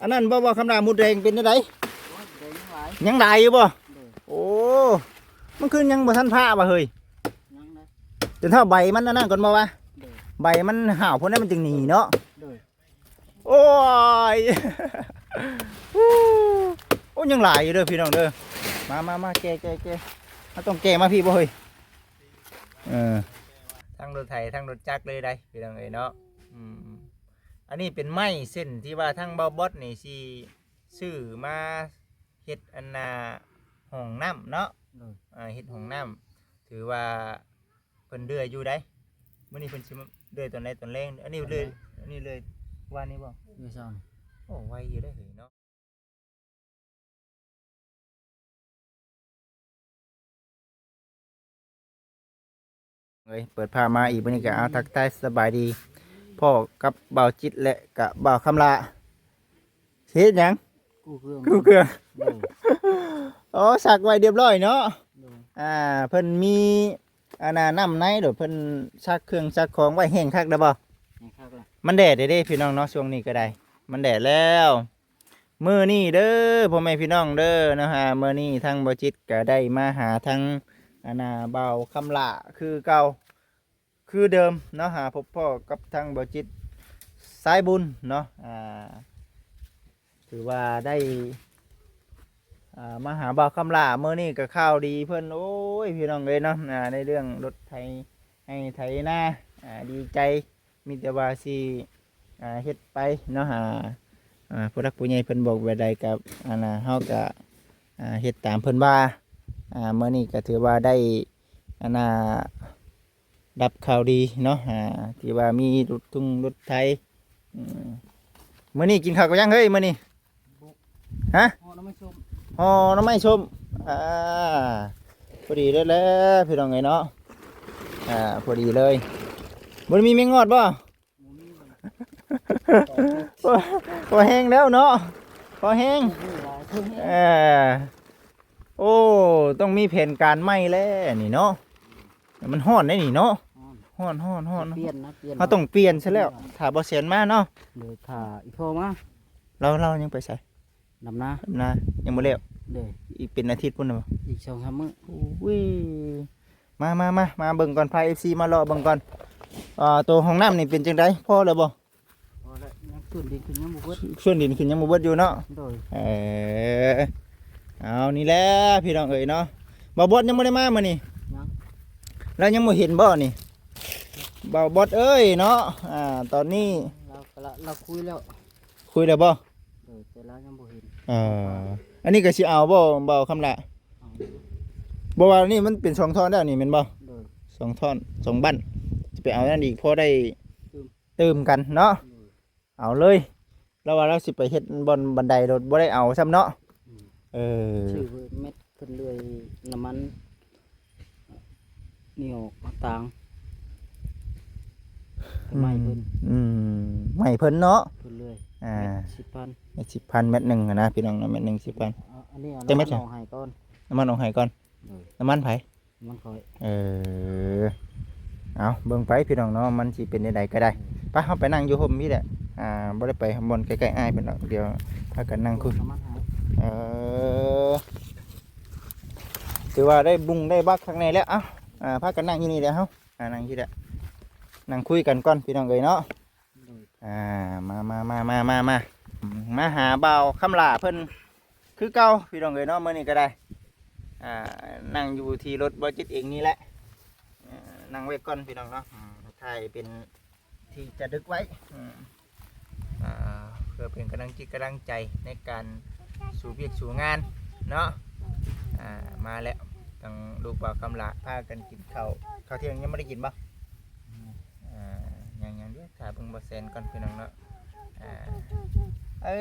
ອັນນັ້ນບໍ່ ບໍ່ ຄຳລາ ມົດແດງເປັນຈັ່ງໃດ? ໂອ້ຍ ແດງຍັງຫຼາຍ ຍັງຫຼາຍຢູ່ບໍ່? ໂດຍ ໂອ້ ມັນຄືຍັງບໍ່ທັນພາວະເຮີ້ຍ? ຍັງນະ ຈົນເທົ່າໃບມັນອັນນັ້ນກ່ອນບໍ່ວະ? ໂດຍ ໃບມັນຫາວພຸ້ນນະ ມັນຈຶ່ງໜີເນາະ. ໂດຍ ໂອ້ຍ ໂອ້ ຍັງຫຼາຍຢູ່ເດີພີ່ນ້ອງເດີ. ມາ ມາ ມາ ແກ່ ແກ່ ແກ່ ເຮົາຕ້ອງແກ່ມາພີ້ບໍ່ເຮີ້ຍ? ເອີ ທັງລົດໄຖ ທັງລົດຈັກເລີຍໄດ໋ ພີ່ນ້ອງເອີຍເນາະ. ອືມ ອັນນີ້ເປັນໄມ້ເສັ້ນທີ່ວ່າທາງບ່າວບອດນີ້ຊິຊື້ມາເຮັດອັນນ່າ ຫ້ອງນ້ຳເນາະ. ໂດຍ ອ່າ ເຮັດຫ້ອງນ້ຳ ຖືວ່າເພິ່ນເດືອຍຢູ່ໄດ໋. ມື້ນີ້ເພິ່ນຊິມາເດືອຍຕອນໃດ ຕອນແລງ? ອັນນີ້ເດືອຍ ຕອນແລງ ອັນນີ້ເດືອຍວານນີ້ບໍ່? ເດືອຍເຊົ້ານີ້. ໂອ້ ໄວຢູ່ໄດ໋ເຮີ້ຍເນາະ. ເອີຍ ເປີດພາບມາອີກ ມື້ນີ້ກໍ ເອົາ ທັກທາຍສະບາຍດີ ພໍ້ກັບບ່າວຈິດ ແລະ ກະບ່າວຄຳຫຼ້າ. ຊິເຮັດຫຍັງ? ກູ້ເຄື່ອງ ກູ້ເຄື່ອງ. ໂດຍ ໂອ້ ຊັກໄວ້ຮຽບຮ້ອຍເນາະ. ໂດຍ ອ່າ ເພິ່ນມີ ອັນນ່າ ນ້ຳໃນໂດດ ເພິ່ນຊັກເຄື່ອງຊັກຂອງໄວ້ແຫ້ງຄັກແລ້ວບໍ່? ແຫ້ງຄັກແລ້ວ. ມັນແດດເດ້ ພີ່ນ້ອງເນາະ ຊ່ວງນີ້ກໍໄດ້ ມັນແດດແລ້ວ. ມື້ນີ້ເດີ ພໍ່ແມ່ພີ່ນ້ອງເດີເນາະ ອ່າ ມື້ນີ້ທາງບ່າວຈິດກໍໄດ້ມາຫາທາງ ອັນນ່າ ບ່າວຄຳຫຼ້າຄືເກົ່າ ຄືເດີມເນາະ ຫາພົບພໍ້ກັບທາງບ່າວຈິດສາຍບຸນເນາະ. ອ່າ ຖືວ່າໄດ້ ອ່າ ມາຫາບ່າວຄຳຫຼ້າ ມື້ນີ້ກໍຂ່າວດີເພິ່ນ ໂອ້ຍ ພີ່ນ້ອງເອີຍເນາະ ອ່າ ໃນເລື່ອງລົດໄຖ ໄຮ່ໄຖນາ ອ່າ ດີໃຈ ມີແຕ່ວ່າຊິ ອ່າ ເຮັດໄປເນາະ. ອ່າ ອ່າ ຜູ້ຫຼັກຜູ້ໃຫຍ່ເພິ່ນບອກແບບໃດກໍ ອັນນ່າ ເຮົາກໍ ອ່າ ເຮັດຕາມເພິ່ນວ່າ. ອ່າ ມື້ນີ້ກໍຖືວ່າໄດ້ ອັນນ່າ ຮັບຂ່າວດີເນາະ ອ່າ ທີ່ວ່າມີລົດທຸງລົດໄຖ. ອືມ ມື້ນີ້ກິນເຂົ້າກັບຫຍັງເຮີ້ຍ ມື້ນີ້? ຮະ? ຫໍ່ໜໍ່ໄມ້ສົ້ມ ຫໍ່ໜໍ່ໄມ້ສົ້ມ. ອ່າ ພໍດີເລີຍແຫຼະ ພີ່ນ້ອງເອີຍເນາະ. ອ່າ ພໍດີເລີຍ. ບໍ່ໄດ້ມີແມງງອດບໍ່? ບໍ່ມີ. ພໍແຮງແລ້ວເນາະ ພໍແຮງ. ເອີ ໂອ້ ຕ້ອງມີແຜນການໃໝ່ແລ້ວນີ້ເນາະ. ມັນຮ້ອນໄດ໋ນີ້ເນາະ. ຮ້ອນ ຮ້ອນ ຮ້ອນ ຮ້ອນ. ປ່ຽນນະ ປ່ຽນ ເຮົາຕ້ອງປ່ຽນຊະແລ້ວ. ຖ້າບໍ່ແສນມາເນາະ. ໂດຍ ຖ້າອີ່ພໍ່ມາ. ລາວ ລາວຍັງໄປໃສ? ດຳນາ ດຳນາ ຍັງບໍ່ແລ້ວ. ໂດຍ ອີກເປັນອາທິດພຸ້ນນະບໍ່? ອີກສອງສາມມື້. ໂອ້ຍ ມາ ມາ ມາ ມາເບິ່ງກ່ອນ ພາເອັຟຊີມາເລາະເບິ່ງກ່ອນ. ອ່າ ໂຕຫ້ອງນ້ຳນີ້ເປັນຈັ່ງໃດ? ພໍແລ້ວບໍ່? ພໍແລ້ວ ຍັງຊືນດິນຂຶ້ນຍັງບໍ່ເບິດ ຊືນດິນຂຶ້ນຍັງບໍ່ເບິດຢູ່ເນາະ. ໂດຍ ເອີ ເອົາ ນີ້ແຫຼະພີ່ນ້ອງເອີຍເນາະ. ບ່າວບອດຍັງບໍ່ໄດ້ມາມື້ນີ້? ຍັງ. ລາວຍັງບໍ່ເຫັນບໍ່ນີ້? ບ່າວບອດເອີຍເນາະ. ອ່າ ຕອນນີ້ ລາວກໍລະ ລາວຄຸຍແລ້ວ. ຄຸຍແລ້ວບໍ່? ໂດຍ ແຕ່ລາວຍັງບໍ່ເຫັນ. ເອີ ອັນນີ້ກໍຊິເອົາບໍ່ ບ່າວຄຳຫຼ້າ? ເອົາ. ບໍ່ວ່ານີ້ມັນເປັນສອງທ່ອນແລ້ວນີ້ແມ່ນບໍ່? ໂດຍ ສອງທ່ອນ ສອງບັ້ນ ຊິໄປເອົານັ້ນອີກ ພໍໄດ້ຕື່ມ ຕື່ມກັນເນາະ. ໂດຍ ເອົາເລີຍ. ລາວວ່າລາວຊິໄປເຮັດບ່ອນບັນໄດໂລດ ບໍ່ໄດ້ເອົາຊ້ຳເນາະ. ອືມ ເອີ ຊື້ແມັດ ເພິ່ນເລື່ອຍນ້ຳມັນນີ້ອອກມາຕາງ ໄມ້ເພິ່ນ. ອືມ ໄມ້ເພິ່ນເນາະ. ເພິ່ນເລື່ອຍ ອ່າ ແມັດສິບພັນ ແມັດສິບພັນ ແມັດໜຶ່ງຫັ້ນນະ ພີ່ນ້ອງເນາະ. ແມັດໜຶງສິບພັນ. ເອົາ ອັນນີ້ເອົາ ຈັກແມັດ? ນ້ຳມັນອອກໃຫ້ກ່ອນ ນ້ຳມັນອອກໃຫ້ກ່ອນ. ໂດຍ ນ້ຳມັນໃຜ? ນ້ຳມັນຂ້ອຍ. ເອີ ເອົາ ເບິ່ງໄປພີ່ນ້ອງເນາະ ມັນຊິເປັນແນວໃດກໍໄດ້. ໄປ ເຮົາໄປນັ່ງຢູ່ຮົ່ມພີ້ແຫຼະ. ອ່າ ບໍ່ໄດ້ໄປບ່ອນໃກ້ໆອ້າຍເພິ່ນດອກ ດຽວພາກັນນັ່ງຄຸຍ. ເອີ ຖືວ່າໄດ້ບຸງໄດ້ບັກຄັກແນ່ແລ້ວ. ເອົ້າ ອ່າ ພາກັນນັ່ງຢູ່ນີ້ແຫຼະເຮົາ. ອ່າ ນັ່ງພີ້ແຫຼະ ນັ່ງຄຸຍກັນກ່ອນພີ່ນ້ອງເອີຍເນາະ. ໂດຍ ອ່າ ມາ ມາ ມາຫາບ່າວຄຳຫຼ້າເພິ່ນຄືເກົ່າພີ່ນ້ອງເອີຍເນາະ. ມື້ນີ້ກໍໄດ້ ອ່າ ນັ່ງຢູ່ທີ່ລົດບ່າວຈິດເອງນີ້ແຫຼະ. ເອີ ນັ່ງໄວ້ກ່ອນພີ່ນ້ອງເນາະ. ອືມ ຖ່າຍເປັນທີ່ຈະດຶກໄວ້. ອືມ ອ່າ ເພື່ອເປັນກຳລັງຈິດກຳລັງໃຈໃນການ ສູ້ວຽກສູ້ງານເນາະ. ອ່າ ມາແລ້ວ ທາງລູກບ່າວຄຳຫຼ້າພາກັນກິນເຂົ້າ. ເຂົ້າທ່ຽງຍັງບໍ່ໄດ້ກິນບໍ່? ອືມ ອ່າ ຍັງໆ ດຽວຖ້າເບິ່ງບ່າວແສນກ່ອນພີ່ນ້ອງເນາະ. ອ່າ ເອີ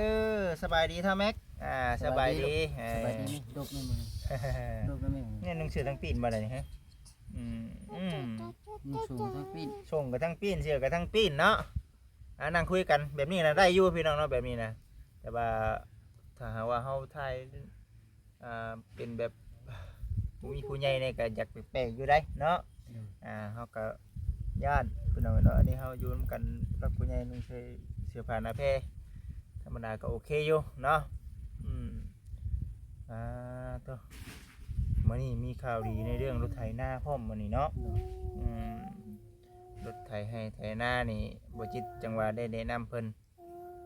ສະບາຍດີທ້າວແມັກ. ອ່າ ສະບາຍດີ. ສະບາຍດີລູກ. ເອີ ສະບາຍດີ. ນີ້ດົກແມ່ນບໍ່ນີ້? ດົກແມ່ນບໍ່ນີ້? ນີ້ໜັງສືທັງປີ້ນບໍ່ໄດ້ນີ້? ອືມ ອືມ ໜັງສືທັງປີ້ນ ສົ່ງກໍທັງປີ້ນ ເສື້ອກໍທັງປີ້ນເນາະ. ອ່າ ນັ່ງຄຸຍກັນແບບນີ້ນະ ໄດ້ຢູ່ພີ່ນ້ອງເນາະ ແບບນີ້ນະ. ແຕ່ວ່າຖ້າຫາກວ່າເຮົາຖ່າຍ ອ່າ ເປັນແບບບໍ່ມີຜູ້ໃຫຍ່ນີ້ກໍຢາກແປກໆຢູ່ໄດ໋ເນາະ. ອືມ ອ່າ ເຮົາກໍຢ້ານພີ່ນ້ອງເນາະ. ອັນນີ້ເຮົາຢູ່ນຳກັນກັບຜູ້ໃຫຍ່ ນຸ່ງໃສ່ເສື້ອຜ້າໜ້າແພ. ທຳມະດາກໍໂອເຄຢູ່ເນາະ. ອືມ ອ່າ ໂຕ ມື້ນີ້ມີຂ່າວດີໃນເລື່ອງລົດໄຖນາພ້ອມມື້ນີ້ເນາະ. ອືມ ລົດໄຖໄຮ່ໄຖນານີ້ ບໍ່ຈິດຈັ່ງວ່າໄດ້ແນະນຳເພິ່ນ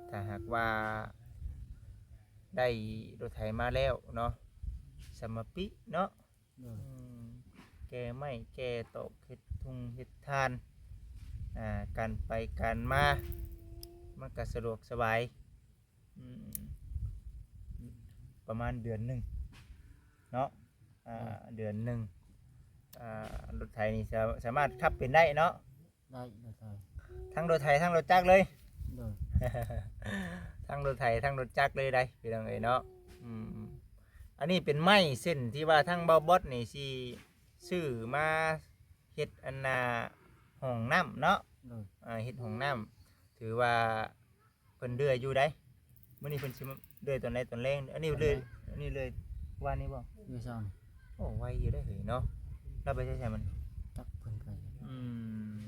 ຖ້າຫາກວ່າໄດ້ລົດໄຖມາແລ້ວເນາະ ສຳມະປິເນາະ ໂດຍ ອືມ ແກ່ໄມ້ແກ່ຕອກ ເຮັດທຸ່ງເຮັດທານ ອ່າ ການໄປການມາ ມັນກະສະດວກສະບາຍ. ອືມ ປະມານເດືອນໜຶ່ງເນາະ ອ່າ ໂດຍ ເດືອນໜຶ່ງ ອ່າ ລົດໄຖນີ້ສາ ສາມາດຂັບເປັນໄດ້ເນາະ. ໄດ້ ໂດຍ ທັງລົດໄຖທັງລົດຈັກເລີຍ. ໂດຍ ທັງລົດໄຖທັງລົດຈັກເລີຍໄດ໋ ພີ່ນ້ອງເອີຍເນາະ. ອືມ ອັນນີ້ເປັນໄມ້ເສັ້ນທີ່ວ່າທາງເບົາບອດນີ້ຊິຊື້ມາເຮັດອັນນ່າຫ້ອງນ້ຳເນາະ. ໂດຍ ອ່າ ເຮັດຫ້ອງນ້ຳ ຖືວ່າ ເພິ່ນເດືອຍຢູ່ໃດ໋. ມື້ນີ້ເພິ່ນຊິມາເດືອຍຕອນໃດ ຕອນແລງ? ອັນນີ້ເດືອຍ ຕອນແລງ ອັນນີ້ເດືອຍວານນີ້ບໍ່? ເດືອຍເຊົ້ານີ້. ໂອ້ ໄວຢູ່ໄດ໋ເຮີ້ຍເນາະ. ລາວໄປໃສໃສມັນ? ຈັກເພິ່ນໄປ. ອືມ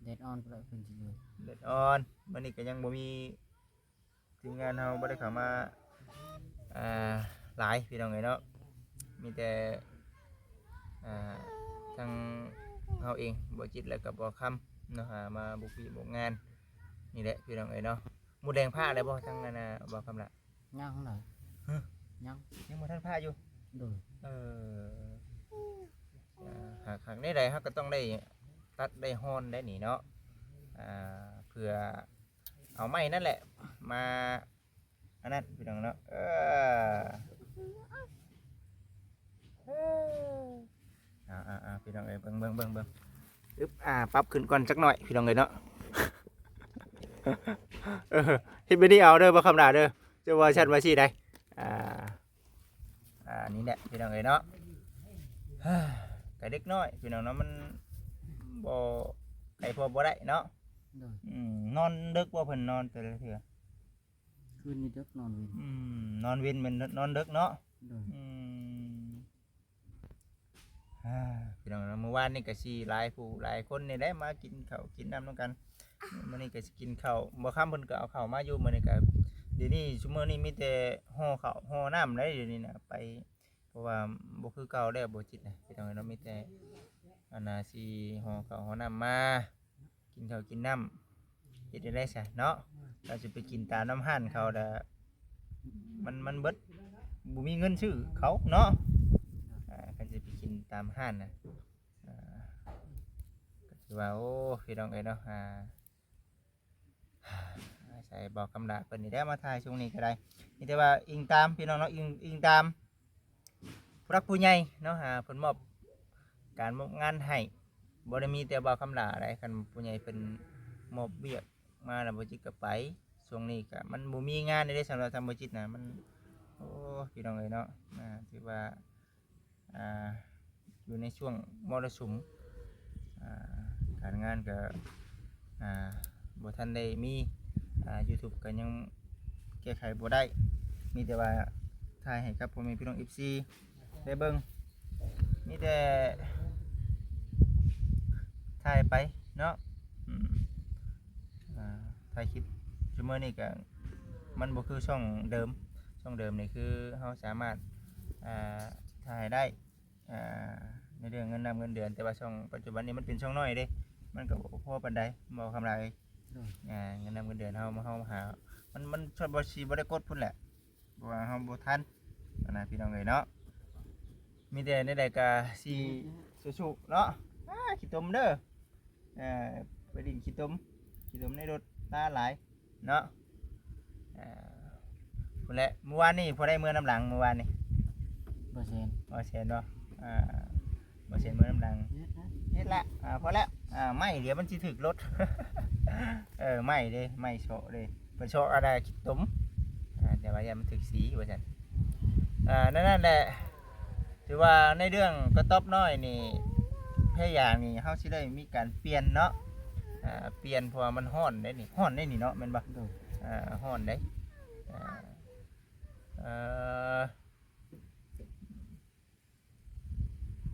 ແດດອ່ອນພຸ້ນລະເພິ່ນຊິເດືອຍ. ແດດອ່ອນ. ມື້ນີ້ກໍຍັງບໍ່ມີ ທີມງານເຮົາບໍ່ໄດ້ເຂົ້າມາ ອ່າ ຫຼາຍ ພີ່ນ້ອງເອີຍເນາະ. ມີແຕ່ ອ່າ ທາງເຮົາເອງ ບໍ່ຈິດ ແລ້ວກໍບໍ່ຄຳເນາະ ຫາມາບຸກວຽກບຸກງານນີ້ແຫຼະ ພີ່ນ້ອງເອີຍເນາະ. ໝົດແດງພ້າແລ້ວບໍ່ ທາງອັນນ່າ ບໍ່ຄຳລະ? ຍັງນະ. ຮະ? ຍັງ ຍັງບໍ່ທັນພ້າຢູ່? ໂດຍ. ເອີ ຫາກ ຫາກແນວໃດເຮົາກໍຕ້ອງໄດ້ຕັດໄດ້ຮອນໄດ້ນີ້ເນາະ ອ່າ ເພື່ອເອົາໄມ້ນັ້ນແຫຼະມາ ອັນນັ້ນ ພີ່ນ້ອງເນາະ. ເອີ ເອີ ອ່າໆໆ ພີ່ນ້ອງເອີຍ ເບິ່ງ ເບິ່ງ ເບິ່ງ ເບິ່ງ ອຶບ ອ່າ ປັບຂຶ້ນກ່ອນຈັກໜ້ອຍ ພີ່ນ້ອງເອີຍເນາະ. ເອີ ເຮັດແບບນີ້ເອົາເດີ ບໍ່ຄຳລະເດີ ຈະວ່າຊັ້ນວ່າຊີ້ໄດ໋. ອ່າ ອ່າ ນີ້ແຫຼະ ພີ່ນ້ອງເອີຍເນາະ. ກະເດັກນ້ອຍ ພີ່ນ້ອງເນາະ ມັນບໍ່ໄກພໍບໍ່ໄດ້ເນາະ. ໂດຍ. ອືມ ນອນເດິກບໍ່ ເພິ່ນນອນແຕ່ລະເທື່ອ? ຄືນນີ້ເດິກ ນອນເວັນ. ອືມ ນອນເວັນແມ່ນນອນເດິກເນາະ. ໂດຍ. ອືມ ອ່າ ພີ່ນ້ອງເນາະ ມື້ວານນີ້ກໍຊິຫຼາຍຜູ້ຫຼາຍຄົນນີ້ແຫຼະ ມາກິນເຂົ້າກິນນ້ຳນຳກັນ. ມື້ນີ້ກໍຊິກິນເຂົ້າ ບໍ່ຄຳເພິ່ນກໍເອົາເຂົ້າມາຢູ່. ມື້ນີ້ກໍ ດຽວນີ້ ຊຸມື້ນີ້ມີແຕ່ຫໍ່ເຂົ້າຫໍ່ນ້ຳໄດ໋ ດຽວນີ້ນະ ໄປ ເພາະວ່າບໍ່ຄືເກົ່າແລ້ວ ບໍ່ຈິດນະ ພີ່ນ້ອງເນາະ. ມີແຕ່ອັນນ່າ ຊິຫໍ່ເຂົ້າຫໍ່ນ້ຳມາ ກິນເຂົ້າກິນນ້ຳ ເຮັດແນວໃດຊະເນາະ. ເຮົາຊິໄປກິນຕາມນ້ຳຮ້ານເຂົາລະ ມັນ ມັນເບິດ ບໍ່ມີເງິນຊື້ເຂົາເນາະ. ອ່າ ຄັນຊິໄປກິນຕາມຮ້ານນະ ອ່າ ກໍຖືວ່າ ໂອ້ ພີ່ນ້ອງເອີຍເນາະ ອ່າ ອາໄສເບົາຄຳລະເພິ່ນນີ້ແຫຼະມາຖ່າຍຊ່ວງນີ້ກໍໄດ້. ມີແຕ່ວ່າອີງຕາມ ພີ່ນ້ອງເນາະ ອີງ ອີງຕາມຜູ້ຫຼັກຜູ້ໃຫຍ່ເນາະ ຫາເພິ່ນມອບການມອບງານໃຫ້. ບໍ່ໄດ້ມີແຕ່ເບົາຄຳລະໃດ໋ ຄັນຜູ້ໃຫຍ່ເພິ່ນມອບວຽກມາແລ້ວ ບໍ່ຈິດກໍໄປ. ຊ່ວງນີ້ກໍມັນບໍ່ມີງານເດ້ ສຳລັບທາງບໍ່ຈິດນະ ມັນ ໂອ້ ພີ່ນ້ອງເອີຍເນາະ ອ່າ ຖືວ່າ ອ່າ ຢູ່ໃນຊ່ວງມໍລະສຸມ ອ່າ ການງານກໍ ອ່າ ບໍ່ທັນໄດ້ມີ ອ່າ ຢູທູບກໍຍັງແກ້ໄຂບໍ່ໄດ້ ມີແຕ່ວ່າຖ່າຍໃຫ້ກັບພໍ່ແມ່ພີ່ນ້ອງເອັຟຊີໄດ້ເບິ່ງ ມີແຕ່ຖ່າຍໄປເນາະ. ອືມ ອ່າ ຖ່າຍຄລິບຊຸມື້ນີ້ກໍມັນບໍ່ຄືຊ່ອງເດີມ ຊ່ອງເດີມນີ້ຄືເຮົາສາມາດ ອ່າ ຖ່າຍໄດ້ ອ່າ ໃນເລື່ອງເງິນນຳເງິນເດືອນ ແຕ່ວ່າຊ່ອງປັດຈຸບັນນີ້ມັນເປັນຊ່ອງນ້ອຍເດ້ ມັນກໍບໍ່ພໍປານໃດ ເວົ້າຄຳລາວເອີຍ. ໂດຍ. ອ່າ ເງິນນຳເງິນເດືອນເຮົາ ເຮົາຫາ ມັນ ມັນ ບໍ່ ຊິບໍ່ໄດ້ກົດພຸ້ນແຫຼະ ເພາະວ່າເຮົາບໍ່ທັນຫັ້ນນະ ພີ່ນ້ອງເອີຍເນາະ. ມີແຕ່ແນວໃດກໍຊິສູ້ໆເນາະ. ອ່າ ຂີ້ຕົມເດີ ເອີ ໄປຫຼິ້ນຂີ້ຕົມ ຂີ້ຕົມໃນລົດລາຫຼາຍເນາະ. ເອີ ພຸ້ນແຫຼະ ມື້ວານນີ້ຜູ້ໃດເມືອນຳຫຼັງ ມື້ວານນີ້? ບໍ່ແຊນ. ບໍ່ແຊນບໍ່? ອ່າ ບໍ່ແຊນເມືອນຳຫຼັງ ເຮັດລະ ອ່າ ພໍແລ້ວ ອ່າ ໄມ້ດຽວມັນຊິຖືກລົດ. ເອີ ໄມ້ເດ້ ໄມ້ເຊາະເດ້ ເພິ່ນເຊາະອັນໃດຂີ້ຕົມ ອ່າ ແຕ່ວ່າຢ້ານມັນຖືກສີວ່າຊັ້ນ. ອ່າ ນັ້ນແຫຼະ ຖືວ່າໃນເລື່ອງກະຕອບນ້ອຍນີ້ ແພຢາງນີ້ເຮົາຊິໄດ້ມີການປ່ຽນເນາະ ອ່າ ປ່ຽນ ເພາະວ່າມັນຮ້ອນເດ້ນີ້ ຮ້ອນເດ້ນີ້ເນາະ ແມ່ນບໍ່? ໂດຍ. ອ່າ ຮ້ອນເດ້ ອ່າ ເອີ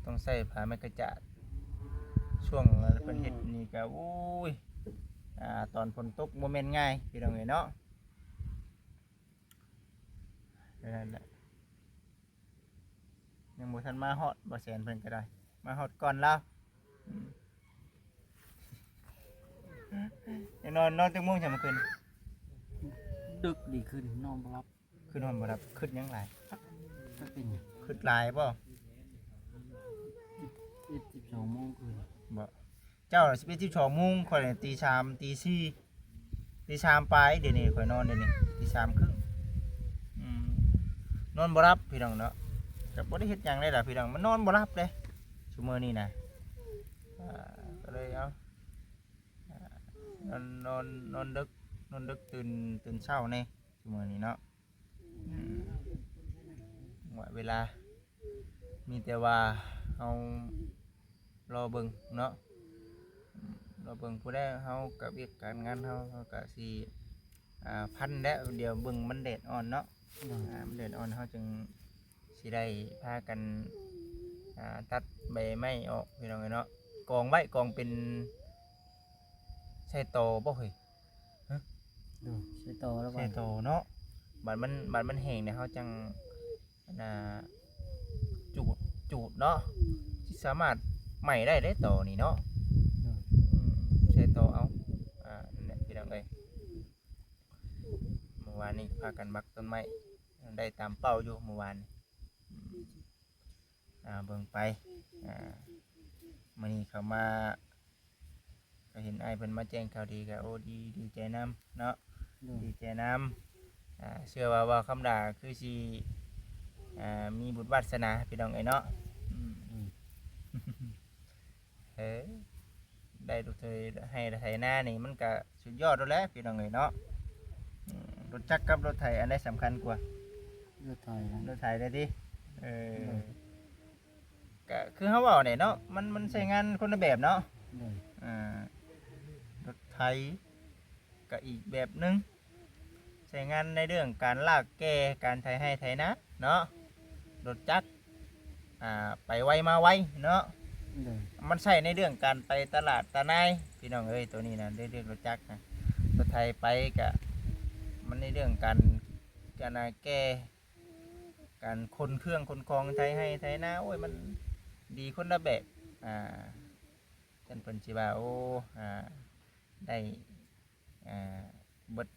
ຕ້ອງໃຊ້ຜ້າໄມ້ກະຈາດ ຊ່ວງເພິ່ນເຮັດນີ້ກະ ໂອ້ຍ ອ່າ ຕອນຝົນຕົກບໍ່ແມ່ນງ່າຍ ພີ່ນ້ອງເອີຍເນາະ. ນັ້ນແຫຼະ ຍັງບໍ່ທັນມາຮອດ ບໍ່ແສນເພິ່ນກໍໄດ້ ມາຮອດກ່ອນລາວ. ອືມ ຍັງນອນ ນອນຈັກໂມງຊັ້ນມື້ຄືນ? ດຶກດີຄືນ ນອນບໍ່ຫຼັບ. ຄືນອນບໍ່ຫຼັບ ຄິດຫຍັງຫຼາຍ? ຈັກ ຈັກເປັນຫຍັງ? ຄິດຫຼາຍບໍ່? ສິບເອັດ ສິບສອງໂມງຄືນ. ບໍ່ ເຈົ້າສິບເອັດ ສິບສອງໂມງ ຂ້ອຍນີ້ຕີສາມ ຕີສີ່ ຕີສາມປາຍ ດຽວນີ້ຂ້ອຍນອນ ດຽວນີ້ຕີສາມເຄິ່ງ. ອືມ ນອນບໍ່ຫຼັບພີ່ນ້ອງເນາະ ກໍບໍ່ໄດ້ເຮັດຫຍັງເດ້ລະພີ່ນ້ອງ ມັນນອນບໍ່ຫຼັບເດ້ຊຸມື້ນີ້ນະ. ອ່າ ກໍເລີຍເອົາ ອ່າ ນອນ ນອນ ນອນດຶກ ນອນດຶກ ຕື່ນ ຕື່ນເຊົ້າແດ່ຊຸມື້ນີ້ເນາະ. ອືມ ເວລາ ມີແຕ່ວ່າເຮົາລໍເບິ່ງເນາະ ອືມ ລໍເບິ່ງ ຜູ້ໃດເຮົາກະ ວຽກການງານເຮົາ ເຮົາກະຊິ ອ່າ ພັນແລ້ວ ດຽວເບິ່ງມັນແດດອ່ອນເນາະ. ໂດຍ ອ່າ ມັນແດດອ່ອນ ເຮົາຈຶ່ງຊິໄດ້ພາກັນ ອ່າ ຕັດໃບໄມ້ອອກ ພີ່ນ້ອງເອີຍເນາະ ກອງໄວ້ ກອງເປັນ ໃສ່ຕໍບໍ່ເຮີ້ຍ? ຮະ? ໂດຍ ໃສ່ຕໍແລ້ວ ໃສ່ຕໍເນາະ ບາດມັນ ບາດມັນແຫ້ງແລ້ວ ເຮົາຈັ່ງ ອັນນ່າ ຈູດ ຈູດເນາະ ຊິສາມາດໄໝ້ໄດ້ເດ້ຕໍນີ້ເນາະ. ໂດຍ ອືມ ໃສ່ຕໍເອົາ. ອ່າ ນັ້ນແຫຼະພີ່ນ້ອງເອີຍ ມື້ວານນີ້ພາກັນບັກຕົ້ນໄມ້ ໄດ້ຕາມເປົ້າຢູ່ມື້ວານນີ້. ອືມ ອ່າ ເບິ່ງໄປ ອ່າ ມື້ນີ້ເຂົ້າມາ ກໍເຫັນອ້າຍເພິ່ນມາແຈ້ງຂ່າວດີ ກໍ ໂອ້ ດີ ດີໃຈນຳເນາະ. ໂດຍ ດີໃຈນຳ. ອ່າ ເຊື່ອວ່າ ເວົ້າຄຳດາຄືຊິ ອ່າ ມີບຸນວາດສະໜາ ພີ່ນ້ອງເອີຍເນາະ. ອືມ ອືມ ເອີ ໄດ້ລົດໄຖ ໄຮ່ໄຖນານີ້ ມັນກະສຸດຍອດໂລດແຫຼະ ພີ່ນ້ອງເອີຍເນາະ. ອືມ ລົດຈັກກັບລົດໄຖ ອັນໃດສຳຄັນກວ່າ? ລົດໄຖນະ ລົດໄຖໄດ້ຕິ? ເອີ ໂດຍ ກະຄືເຮົາເວົ້າແຫຼະເນາະ ມັນ ມັນໃຊ້ງານຄົນລະແບບເນາະ. ໂດຍ ອ່າ ລົດໄຖກະອີກແບບໜຶ່ງ ໃຊ້ງານໃນເລື່ອງການລາກແກ່ ການໄຖໄຮ່ໄຖນາເນາະ. ລົດຈັກ ອ່າ ໄປໄວມາໄວເນາະ. ໂດຍ ມັນໃຊ້ໃນເລື່ອງການໄປຕະຫຼາດຕະນາຍ ພີ່ນ້ອງເອີຍ ໂຕນີ້ນະ ໃນເລື່ອງລົດຈັກນະ. ລົດໄຖໄປກະ ມັນໃນເລື່ອງການ ການ ອ່າ ແກ່ ການຂົນເຄື່ອງຂົນຂອງໄຖໄຮ່ໄຖນາ ໂອ້ຍ ມັນດີຄົນລະແບບ. ອ່າ ຈັ່ງເພິ່ນຊິວ່າ ໂອ້ ອ່າ ໄດ້ ອ່າ ເບິດ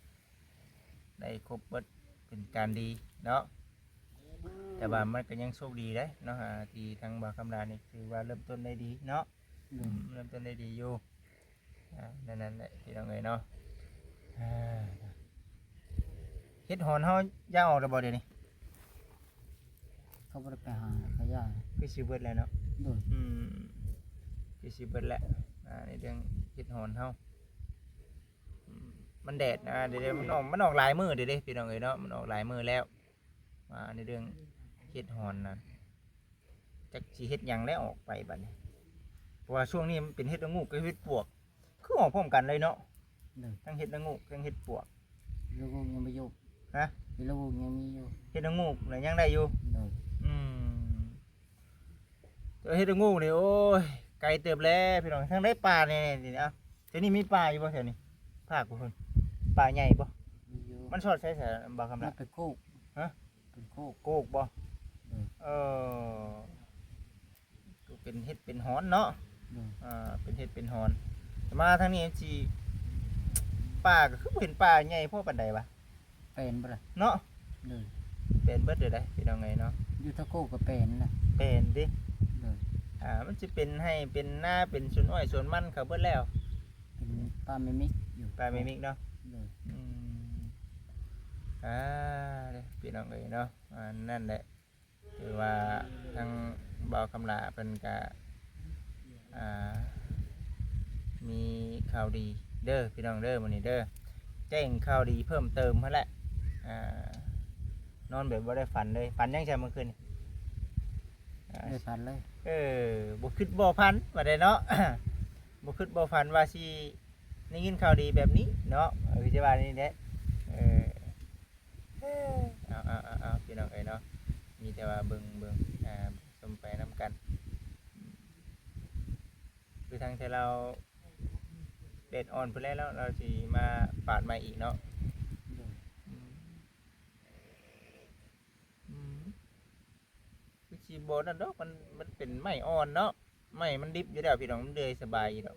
ໄດ້ຄົບເບິດ ເປັນການດີເນາະ. ແຕ່ວ່າມັນກໍຍັງໂຊກດີເດ້ເນາະ ອ່າ ທີ່ທາງບ່າວຄຳຫຼ້ານີ້ ຖືວ່າເລີ່ມຕົ້ນໄດ້ດີເນາະ. ໂດຍ ເລີ່ມຕົ້ນໄດ້ດີຢູ່. ອ່າ ນັ້ນ ນັ້ນແຫຼະ ພີ່ນ້ອງເອີຍເນາະ. ອ່າ ເຫັດຫອນເຮົາຢາອອກແລ້ວບໍ່ດຽວນີ້? ເຂົາບໍ່ໄດ້ໄປຫາ ເຂົາຢາ ຄືຊິເບິດແລ້ວເນາະ. ໂດຍ ອືມ ຄືຊິເບິດແລ້ວ. ອ່າ ໃນເລື່ອງເຫັດຫອນເຮົາ ອືມ ມັນແດດນະ ດຽວ ດຽວມັນອອກ ມັນອອກຫຼາຍມື້ເດ້ ພີ່ນ້ອງເອີຍເນາະ ມັນອອກຫຼາຍມື້ແລ້ວ. ອ່າ ໃນເລື່ອງເຫັດຫອນນະ ຈັກຊິເຮັດຫຍັງແລ້ວອອກໄປບັດນີ້ ເພາະວ່າຊ່ວງນີ້ມັນເປັນເຫັດລະໂງກກັບເຫັດປວກ ຄືອອກພ້ອມກັນເລີຍເນາະ. ໂດຍ ທັງເຫັດລະໂງກ ທັງເຫັດປວກ. ລະໂງກຍັງບໍ່ຢູ່. ຮະ? ລະໂງກຍັງມີຢູ່. ເຫັດລະໂງກນະຍັງໄດ້ຢູ່. ໂດຍ ອືມ ແຕ່ເຫັດລະໂງກນີ້ ໂອ້ຍ ໄກເຕີບແລ້ວພີ່ນ້ອງ. ທາງໃດປ່າແດ່ນີ້? ເອົ້າ ແຖວນີ້ມີປ່າຢູ່ບໍ່ ແຖວນີ້? ພາກພຸ້ນ ປ່າໃຫຍ່ບໍ່? ມີຢູ່. ມັນຊອດໃສ ສະ ບ່າວຄຳຫຼ້າ? ມັນເປັນໂຄກ. ຮະ? ເປັນໂຄກ. ໂຄກບໍ່? ໂດຍ ເອີ ກໍເປັນເຫັດເປັນຫອນເນາະ. ໂດຍ ອ່າ ເປັນເຫັດເປັນຫອນ. ແຕ່ມາທາງນີ້ມັນຊິ ປ່າກໍຄືບໍ່ເຫັນປ່າໃຫຍ່ພໍປານໃດວະ? ແປນບໍ່ລະ? ເນາະ. ໂດຍ ແປນເບິດເລີຍເດ້ ພີ່ນ້ອງເອີຍເນາະ. ຢູ່ທາງໂຄກກໍແປນນະ. ແປນຕິ? ໂດຍ ອ່າ ມັນຊິເປັນໄຮ່ເປັນນາ ເປັນສວນອ້ອຍສວນມັນເຂົາເບິດແລ້ວ. ເປັນປ່າແມ່ມິກຢູ່. ປ່າແມ່ມິກເນາະ. ໂດຍ ອືມ ອ່າ ເດ້ ພີ່ນ້ອງເອີຍເນາະ. ອັນນັ້ນແຫຼະ ຖືວ່າທາງບ່າວຄຳຫຼ້າເພິ່ນກະ ອ່າ ມີຂ່າວດີເດີພີ່ນ້ອງເດີ ມື້ນີ້ເດີ ແຈ້ງຂ່າວດີເພີ່ມເຕີມຫັ້ນແຫຼະ. ອ່າ ນອນແບບບໍ່ໄດ້ຝັນເລີຍ. ຝັນຫຍັງຊະມື້ຄືນນີ້? ອ່າ ບໍ່ໄດ້ຝັນເລີຍ. ເອີ ບໍ່ຄິດບໍ່ຝັນວ່າໄດ້ເນາະ ບໍ່ຄິດບໍ່ຝັນວ່າຊິໄດ້ຍິນຂ່າວດີແບບນີ້ເນາະ. ເອີ ຄືຈະວ່ານີ້ແຫຼະ ເອີ ເອົາ ເອົາ ເອົາ ເອົາ ພີ່ນ້ອງເອີຍເນາະ ມີແຕ່ວ່າເບິ່ງ ເບິ່ງ ອ່າ ຊົມໄປນຳກັນ. ຄືທາງໄທລາວແດດອ່ອນພຸ້ນແຫຼະເນາະ ລາວຊິມາປາດໃໝ່ອີກເນາະ. ໂດຍ ອືມ ຊິບໍ່ນັ້ນດອກ ມັນ ມັນເປັນໄມ້ອ່ອນເນາະ ໄມ້ມັນດິບຢູ່ແລ້ວພີ່ນ້ອງ ມັນເດືອຍສະບາຍຢູ່ດອກ.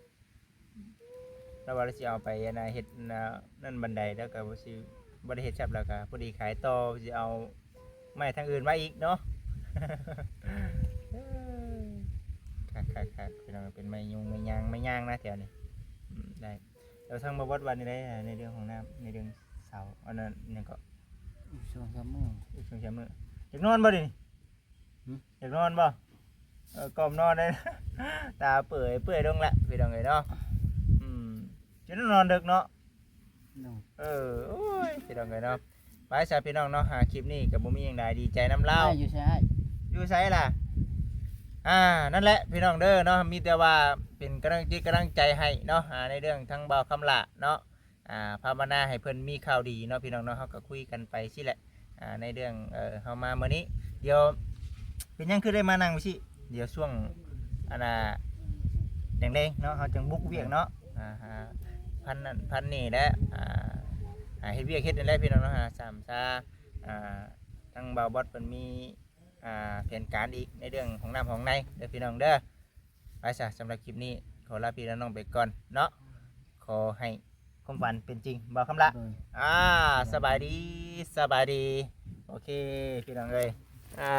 ລາວວ່າລາວຊິເອົາໄປອັນນ່າ ເຮັດອັນນ່າ ນັ້ນບັນໄດ ແລ້ວກໍບໍ່ຊິ ບໍ່ໄດ້ເຮັດຊັບ ແລ້ວກໍພໍດີຂາຍຕໍ່ ຊິເອົາໄມ້ທາງອື່ນມາອີກເນາະ. ຄັກໆໆ ພີ່ນ້ອງ ເປັນໄມ້ຍຸງໄມ້ຍາງ ໄມ້ຍາງນະແຖວນີ້. ອືມ ໄດ້. ແລ້ວທາງບ່າວບອດວ່າແນວໃດ ໃນເລື່ອງຫ້ອງນ້ຳ ໃນເລື່ອງເສົາ ອັນນັ້ນຫຍັງເກາະ? ອີກສອງສາມມື້ ອີກສອງສາມມື້ ຢາກນອນບໍ່ດຽວນີ້? ຫຶ? ຢາກນອນບໍ່? ເອີ ກ້ອມນອນໄດ້ ຕາເປື່ອຍເປື່ອຍລົງລະ ພີ່ນ້ອງເອີຍເນາະ. ອືມ ຈົນນອນເດິກເນາະ. ໂດຍ. ເອີ ໂອ້ຍ ພີ່ນ້ອງເອີຍເນາະ. ໄປຊະພີ່ນ້ອງເນາະ ຫາ ຄລິບນີ້ກໍບໍ່ມີຫຍັງຫຼາຍ ດີໃຈນຳລາວ. ອ້າຍຢູ່ໃສອ້າຍ? ຢູ່ໃສລະ? ອ່າ ນັ້ນແຫຼະພີ່ນ້ອງເດີເນາະ ມີແຕ່ວ່າເປັນກຳລັງຈິດກຳລັງໃຈໃຫ້ເນາະ ອ່າ ໃນເລື່ອງທາງບ່າວຄຳຫຼ້າເນາະ. ອ່າ ພາວະນາໃຫ້ເພິ່ນມີຂ່າວດີເນາະ ພີ່ນ້ອງເນາະ. ເຮົາກໍຄຸຍກັນໄປຊີ້ແຫຼະ ອ່າ ໃນເລື່ອງ ເອີ ເຮົາມາມື້ນີ້ ດຽວເປັນຫຍັງຄືໄດ້ມານັ່ງຢູ່ຊີ້? ດຽວຊ່ວງ ອັນນ່າ ແລງໆເນາະ ເຮົາຈຶ່ງບຸກວຽກເນາະ ອ່າ ຫາພັນນັ້ນພັນນີ້ແຫຼະ ອ່າ ຫາເຮັດວຽກເຮັດນັ້ນແຫຼະ ພີ່ນ້ອງເນາະ ຫາສາມຊາ ອ່າ ທາງບ່າວບອດເພິ່ນມີ ອ່າ ແຜນການອີກໃນເລື່ອງຫ້ອງນ້ຳຫ້ອງໃນເດີພີ່ນ້ອງເດີ. ໄປຊະ ສຳລັບຄລິບນີ້ຂໍລາພີ່ລານ້ອງໄປກ່ອນເນາະ. ຂໍໃຫ້ຄວາມຝັນເປັນຈິງ ບ່າວຄຳຫຼ້າ. ໂດຍ. ອ່າ ສະບາຍດີ ສະບາຍດີ. ໂອເຄ ພີ່ນ້ອງເອີຍ ອ່າ